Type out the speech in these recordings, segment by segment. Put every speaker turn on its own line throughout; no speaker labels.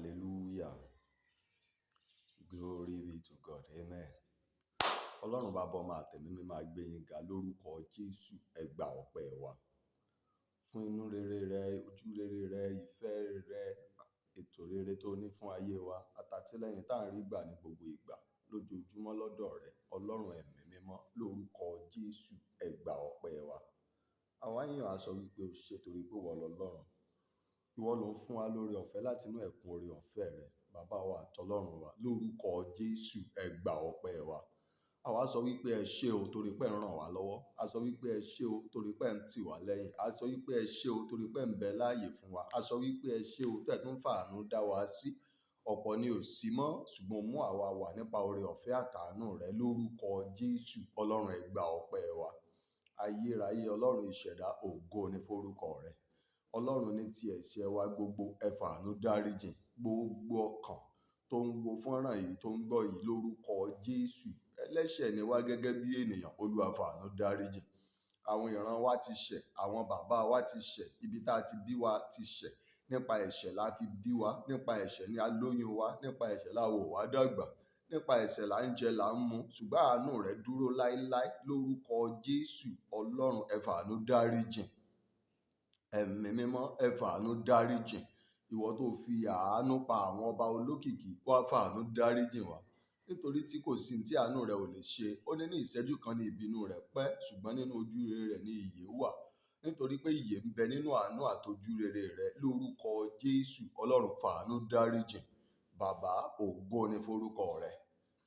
Hallelujah. Glory be to God. Amen. Ọlọ́run bàbá, ọmọ, àtẹ̀mí mímọ́ máa gbé yín ga lórúkọ Jésù. Ẹ gba ọpẹ́ wa. Fún inú rere rẹ, ojú rere rẹ, ìfẹ́ rẹ, ètò rere tó ní fún ayé wa, àtàtìlẹ́yìn tá à ń rí gbà ní gbogbo ìgbà lójoojúmọ́ lọ́dọ̀ rẹ. Ọlọ́run ẹ̀mí mímọ́, lórúkọ Jésù, ẹ gba ọpẹ́ wa. Àwa yìn á sọ wípé o ṣé torí pé ìwọ lọlọ́run. Ìwọ ló ń fún wa lóore ọ̀fẹ́ láti inú ẹ̀kún oore ọ̀fẹ́ rẹ, bàbá wa àtọlọ́run wa, lórúkọ Jésù, ẹ gba ọpẹ́ wa. Àwa sọ wípé ẹ ṣé o torí pé ẹ ń ràn wá lọ́wọ́. A sọ wípé ẹ ṣé o torí pé ẹ ń tì wá lẹ́yìn. A sọ wípé ẹ ṣé o torí pé ẹ ń bẹ láàyè fún wa. A sọ wípé ẹ ṣé o tẹ̀ tún fàánú dá wa sí. Ọ̀pọ̀ ni ò sí mọ́, ṣùgbọ́n mú àwa wà nípa oore ọ̀fẹ́ àtàánú rẹ lórúkọ Jésù. Ọlọ́run, ẹ gba ọpẹ́ wa. Ayérayé Ọlọ́run ìṣẹ̀dá, ògo ni forúkọ rẹ. Ọlọ́run, ní ti ẹ̀ṣẹ̀ wa gbogbo, ẹ fàánú dáríjìn. Gbogbo ọkàn tó ń wo fọ́nrán yìí, tó ń gbọ́ yìí, lórúkọ Jésù. Ẹlẹ́ṣẹ̀ ni wá gẹ́gẹ́ bí ènìyàn, Olúwa, fàánú dáríjìn. Àwọn ìran wa ti ṣẹ̀, àwọn bàbá wa ti ṣẹ̀, ibi tá a ti bí wa ti ṣẹ̀. Nípa ẹ̀ṣẹ̀ la fi bí wa, nípa ẹ̀ṣẹ̀ ni a lóyún wa, nípa ẹ̀ṣẹ̀ la wò wá dàgbà, nípa ẹ̀ṣẹ̀ là ń jẹ, là ń mu, ṣùgbọ́n àánú rẹ̀ dúró láéláé lórúkọ Jésù. Ọlọ́run, ẹ fàánú dáríjìn. Ẹ̀mí mímọ́, ẹ fàánú dáríjìn. Ìwọ tó fi àánú pa àwọn ọba olókìkí, wá fàánú dáríjìn wá. Nítorí tí kò sí tí àánú rẹ̀ ò lè ṣe. Ó ní ní ìṣẹ́jú kan ní ìbínú rẹ̀ pẹ́, ṣùgbọ́n nínú ojú rere rẹ̀ ní ìyè wà. Nítorí pé ìyè ń bẹ nínú àánú àtojú rere rẹ̀ lórúkọ Jésù. Ọlọ́run, fàánú dáríjìn. Bàbá, ògo ni forúkọ rẹ̀.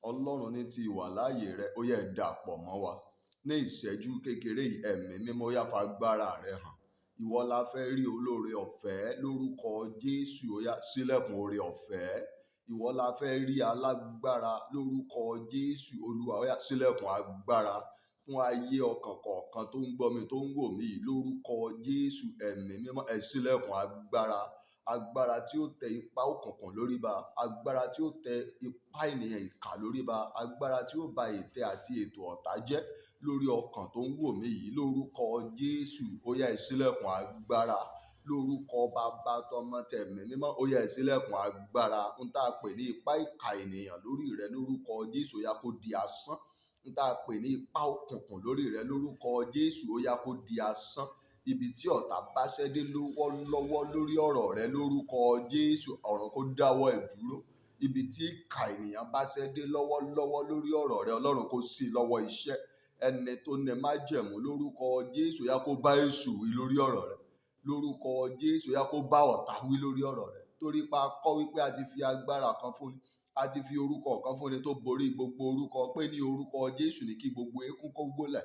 Ọlọ́run, ní ti ìwàláàyè rẹ̀, ó yẹ dàpọ̀ mọ́ wa. Ní ìṣẹ́jú kékeré yìí, ẹ̀mí mímọ́, ó yá fagbára rẹ̀ hàn. Ìwọ la fẹ́ rí, olóore ọ̀fẹ́, lórúkọ Jésù, ó yá ṣílẹ̀kùn oore ọ̀fẹ́. Ìwọ la fẹ́ rí, alágbára, lórúkọ Jésù. Olúwa, ó yá ṣílẹ̀kùn agbára fún ayé ọkàn kọ̀ọ̀kan tó ń gbọ́ mi, tó ń wò mí yìí lórúkọ Jésù. Ẹ̀mí mímọ́, ẹ ṣílẹ̀kùn agbára. Agbára tí ó tẹ ipá òkùnkùn lórí ba, agbára tí ó tẹ ipá ènìyàn ìkà lórí ba, agbára tí ó ba ète àti ètò ọ̀tá jẹ́ lórí ọkàn tó ń wò mí yìí lórúkọ Jésù. Ó yá, ẹ ṣílẹ̀kùn agbára lórúkọ Bàbá, tọmọ, tẹ̀mí mímọ́. Ó yá, ẹ ṣílẹ̀kùn agbára. Ń tá a pè ní ipá ìkà ènìyàn lórí rẹ lórúkọ Jésù, ó yá kó di asán. Ń tá a pè ní ipá òkùnkùn lórí rẹ lórúkọ Jésù, ó yá kó di asán. Ibi tí ọ̀tá bá ṣẹ́ dé lọ́wọ́lọ́wọ́ lórí ọ̀rọ̀ rẹ lórúkọ Jésù, ọ̀run kó dáwọ́ ẹ̀ dúró. Ibi tí ìkà ènìyàn bá ṣẹ́ dé lọ́wọ́lọ́wọ́ lórí ọ̀rọ̀ rẹ, Ọlọ́run kó sí lọ́wọ́ iṣẹ́. Ẹni tó ní májẹ̀mú lórúkọ Jésù, yá kó bá èṣù wí lórí ọ̀rọ̀ rẹ lórúkọ Jésù, yá kó bá ọ̀tá wí lórí ọ̀rọ̀ rẹ. Torí pa kọ́ wípé a ti fi agbára kan fúnni, a ti fi orúkọ kan fúnni tó borí gbogbo orúkọ, pé ní orúkọ Jésù ní kí gbogbo eékún kó wólẹ̀.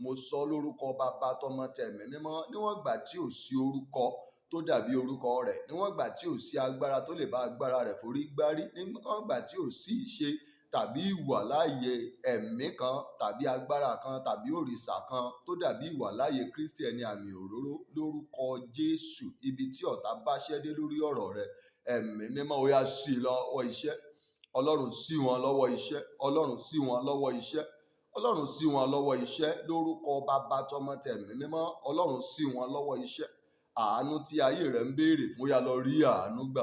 Mo sọ lórúkọ Bàbá, tọmọ, tẹ̀mí mímọ́, níwọ̀n ìgbà tí ò sí orúkọ tó dàbí orúkọ rẹ̀, níwọ̀n ìgbà tí ò sí agbára tó lè bá agbára rẹ̀ forí gbárí, níwọ̀n ìgbà tí ò sí ìṣe tàbí ìwà láàyè ẹ̀mí kan tàbí agbára kan tàbí òrìṣà kan tó dàbí ìwà láàyè Kristi ẹni àmì òróró lórúkọ Jésù, ibi tí ọ̀tá bá ṣẹ́ dé lórí ọ̀rọ̀ rẹ̀, ẹ̀mí mímọ́, ó yá sí lọ́wọ́ iṣẹ́. Ọlọ́run, sí wọn lọ́wọ́ iṣẹ́. Ọlọ́run, sí wọn lọ́wọ́ iṣẹ́. Ọlọ́run, sí wọn lọ́wọ́ iṣẹ́ lórúkọ Bàbá, tọmọ, tẹ̀mí mímọ́. Ọlọ́run, sí wọn lọ́wọ́ iṣẹ́. Àánú tí ayé rẹ̀ ń béèrè fún, yá lọ rí àánú gbà.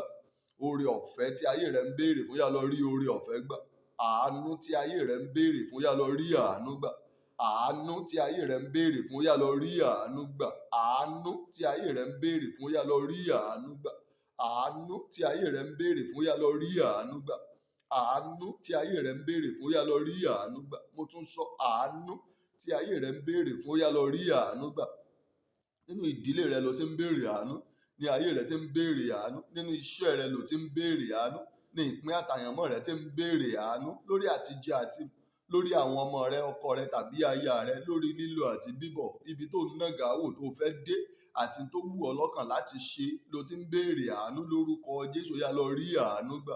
Oore ọ̀fẹ́ tí ayé rẹ̀ ń béèrè fún, yá lọ rí oore ọ̀fẹ́ gbà. Àánú tí ayé rẹ̀ ń béèrè fún, yá lọ rí àánú gbà. Àánú tí ayé rẹ̀ ń béèrè fún, yá lọ rí àánú gbà. Àánú tí ayé rẹ̀ ń béèrè fún, yá lọ rí àánú gbà. Àánú tí ayé rẹ̀ ń béèrè fún, yá lọ rí àánú gbà. Àánú tí ayé rẹ̀ ń béèrè fún, yá lọ rí àánú gbà. Mo tún sọ, àánú tí ayé rẹ̀ ń béèrè fún, yá lọ rí àánú gbà. Nínú ìdílé rẹ ló ti ń béèrè àánú, ní ayé rẹ ti ń béèrè àánú, nínú iṣẹ́ rẹ ló ti ń béèrè àánú, ní ìpín àtàyànmọ́ rẹ ti ń béèrè àánú, lórí àtijẹ àti lórí àwọn ọmọ rẹ, ọkọ rẹ tàbí aya rẹ, lórí lílọ àti bíbọ̀, ibi tó ń nàgà wò tó fẹ́ dé àti tó wù ọ́ lọ́kàn láti ṣe ló ti ń béèrè àánú lórúkọ Jésù, yá lọ rí àánú gbà.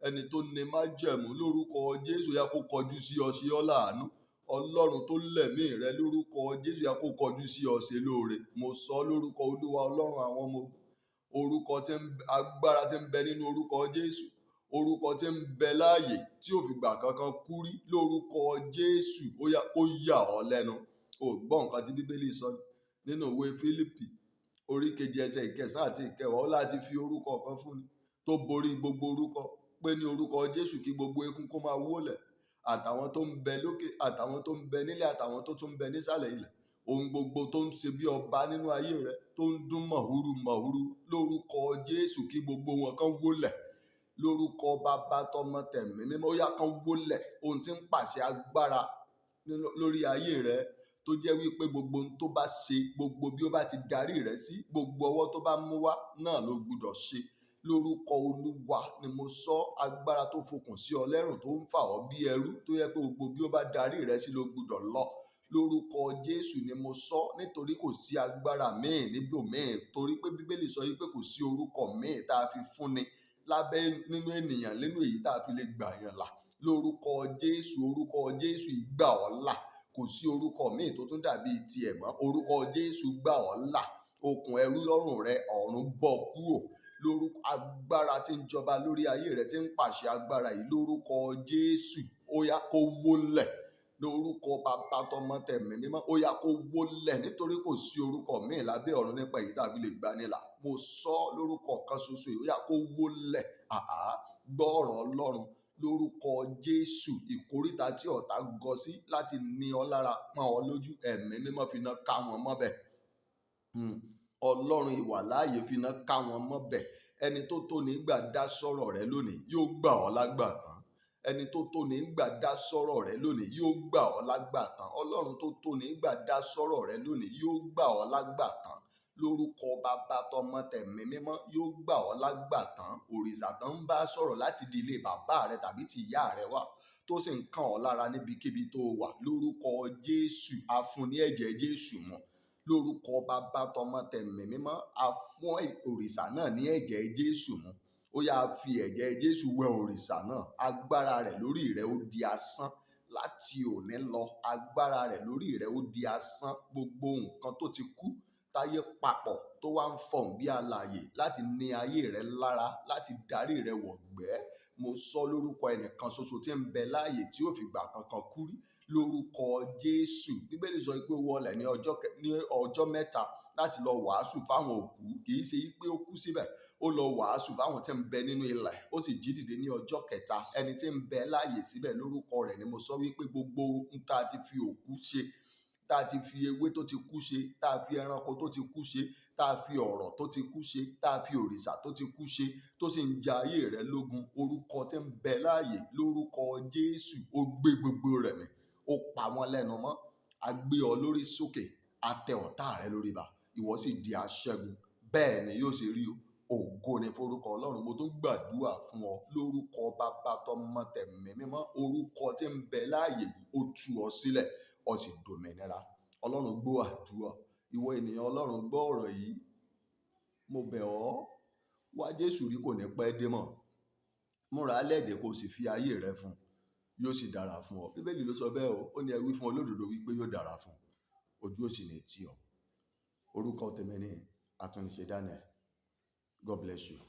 Ẹni tó ní májẹ̀mú lórúkọ Jésù, yá kó kọjú sí ọ, ṣe ọ́ láàánú. Ọlọ́run tó lẹ̀mí rẹ lórúkọ Jésù, yá kó kọjú sí ọ, ṣe lóore. Mo sọ lórúkọ Olúwa Ọlọ́run àwọn ọmọ ogun, orúkọ tí ń agbára tí ń bẹ nínú orúkọ Jésù, orúkọ tí ń bẹ láàyè tí ò fìgbà kankan kú rí, lórúkọ Jésù, ó yá kó yà ọ́ lẹ́nu. O gbọ́ nǹkan tí Bíbélì sọ nínú ìwé Fílípì orí 7 ẹsẹ̀ 9 àti 10, ó láti fi orúkọ kan fún ni. tó borí gbogbo orúkọ, pé ní orúkọ Jésù kí gbogbo eékún kó máa wólẹ̀, àtàwọn tó ń bẹ lókè, àtàwọn tó ń bẹ nílẹ̀, àtàwọn tó tún ń bẹ nísàlẹ̀ ilẹ̀. Ohun gbogbo tó ń ṣe bí ọba nínú ayé rẹ, tó ń dún mọ̀húrú mọ̀húrú, lórúkọ Jésù kí gbogbo wọn kán wólẹ̀. Lórúkọ Bàbá, tọmọ, tẹ̀mí mímọ́, ó yá, kán wólẹ̀. Ohun tí ń pàṣẹ agbára lórí ayé rẹ, tó jẹ́ wípé gbogbo ohun tó bá ṣe, gbogbo bí ó bá ti darí rẹ sí, gbogbo ọwọ́ tó bá mú wá náà ló gbúdọ̀ ṣe, lórúkọ Olúwa ni mo sọ. Agbára tó fokùn sí ọ lẹ́rùn, tó ń fà ọ́ bí ẹrú, tó yẹ pé gbogbo bí ó bá darí rẹ sí ló gbúdọ̀ lọ, lórúkọ Jésù ni mo sọ. Nítorí kò sí agbára míì níbòmíì, torí pé Bíbélì sọ wípé kò sí orúkọ míì tá a fi fúnni lábẹ́ nínú ènìyàn nínú èyí tá a fi lè gbà yàn là. Lórúkọ Jésù, orúkọ Jésù gbà ọ́ là. Kò sí orúkọ míì tó tún dàbí tiẹ̀ mọ́. Orúkọ Jésù gbà ọ́ là. Okùn ẹrú lọ́rùn rẹ, ọ̀run bọ́ kúrò. Lórúkọ agbára tí ń jọba lórí ayé rẹ, tí ń pàṣẹ agbára yìí, lórúkọ Jésù, ó yá, kó wólẹ̀. Lórúkọ Bàbá, tọmọ, tẹ̀mí mímọ́, ó yá, kó wólẹ̀. Nítorí kò sí orúkọ míì lábẹ́ ọ̀run nípa èyí tàbí lè gbanilà. Mo sọ lórúkọ kan ṣoṣo yìí, ó yá, kó wólẹ̀. Àá gbọ́ ọ̀rọ̀ Ọlọ́run. Lórúkọ Jésù, ìkóríta tí ọ̀tá gọ sí láti ní ọ lára, pọ́n ọ lójú, Ẹ̀mí Mímọ́ fi iná ká wọn mọ́bẹ̀. Ọlọ́run ìwàláàyè fi iná ká wọn mọ́bẹ̀. Ẹni tó tó ní gbà dá sọ̀rọ̀ rẹ lónìí yóò gbà ọ́ lágbà tán. Ẹni tó tó ní gbà dá sọ̀rọ̀ rẹ lónìí yóò gbà ọ́ lágbà tán. Ọlọ́run tó tó ní gbà dá sọ̀rọ̀ rẹ lónìí yóò gbà ọ́ lágbà tán. Lórúkọ Bàbá, tọmọ, tẹ̀mí mímọ́, yóò gbà ọ́ lágbà tán. Òrìṣà tán ń bá sọ̀rọ̀ láti di ilé bàbá rẹ tàbí ti ìyá rẹ wá, tó sì ń kàn ọ́ lára níbikíbi tó wà, lórúkọ Jésù, a fún ní ẹ̀jẹ̀ Jésù mu. Lórúkọ Bàbá, tọmọ, tẹ̀mí mímọ́, a fún òrìṣà náà ní ẹ̀jẹ̀ Jésù mu. Ó yá, fi ẹ̀jẹ̀ Jésù wẹ òrìṣà náà. Agbára rẹ̀ lórí rẹ̀ ó di asán láti òní lọ. Agbára rẹ̀ lórí rẹ̀ ó di asán. Gbogbo nǹkan tó ti kú táyé papọ̀, tó wá ń fọ̀hún bí alààyè láti ní ayé rẹ lára, láti darí rẹ wọ̀gbẹ́, mo sọ lórúkọ ẹnìkan ṣoṣo tí ń bẹ láàyè tí ó fìgbà kankan kú rí, lórúkọ Jésù. Bíbélì sọ pé ó wọlẹ̀ ní ọjọ́ 3 láti lọ wàásù fáwọn òkú. Kì í ṣe pé ó kú síbẹ̀. Ó lọ wàásù fáwọn tí ń bẹ nínú ilẹ̀, ó sì jí dìde ní ọjọ́ kẹta. Ẹni tí ń bẹ láàyè síbẹ̀, lórúkọ rẹ̀ ni mo sọ wípé gbogbo ohun tá a ti fi òkú ṣe, tá a ti fi ewé tó ti kú ṣe, tá a fi ẹranko tó ti kú ṣe, tá a fi ọ̀rọ̀ tó ti kú ṣe, tá a fi òrìṣà tó ti kú ṣe, tó sì ń ja ayé rẹ lógun, orúkọ tí ń bẹ láàyè, lórúkọ Jésù, ó gbé gbogbo rẹ̀ mì, ó pa wọ́n lẹ́nu mọ́. A gbé ọ lórí sókè, a tẹ ọ̀tá rẹ lórí ba, ìwọ sì di aṣẹ́gun. Bẹ́ẹ̀ ni yóò ṣe rí o. Ògo ni forúkọ Ọlọ́run. Mo tún gbàdúrà fún ọ lórúkọ Bàbá, tọmọ, tẹ̀mí mímọ́. Orúkọ tí ń bẹ láàyè yìí, ó tú ọ sílẹ̀, ó sì dòmìnira. Ọlọ́run gbọ́ àdúrà. Ìwọ ènìyàn Ọlọ́run, gbọ́ ọ̀rọ̀ yìí. Mo bẹ̀ ọ́, wá Jésù rí, kò ní pẹ́ dé mọ́. Múra lẹ́ẹ̀dẹ̀, kó o sì fi ayé rẹ fún un, yóò sì dára fún ọ. Bíbélì ló sọ bẹ́ẹ̀ o. Ó ní ẹ wí fún olódodo wípé yóò dára fún un, ojú ò sì ní tì ọ́. Orúkọ tèmi ní Àtúnṣe Daniel. God bless you.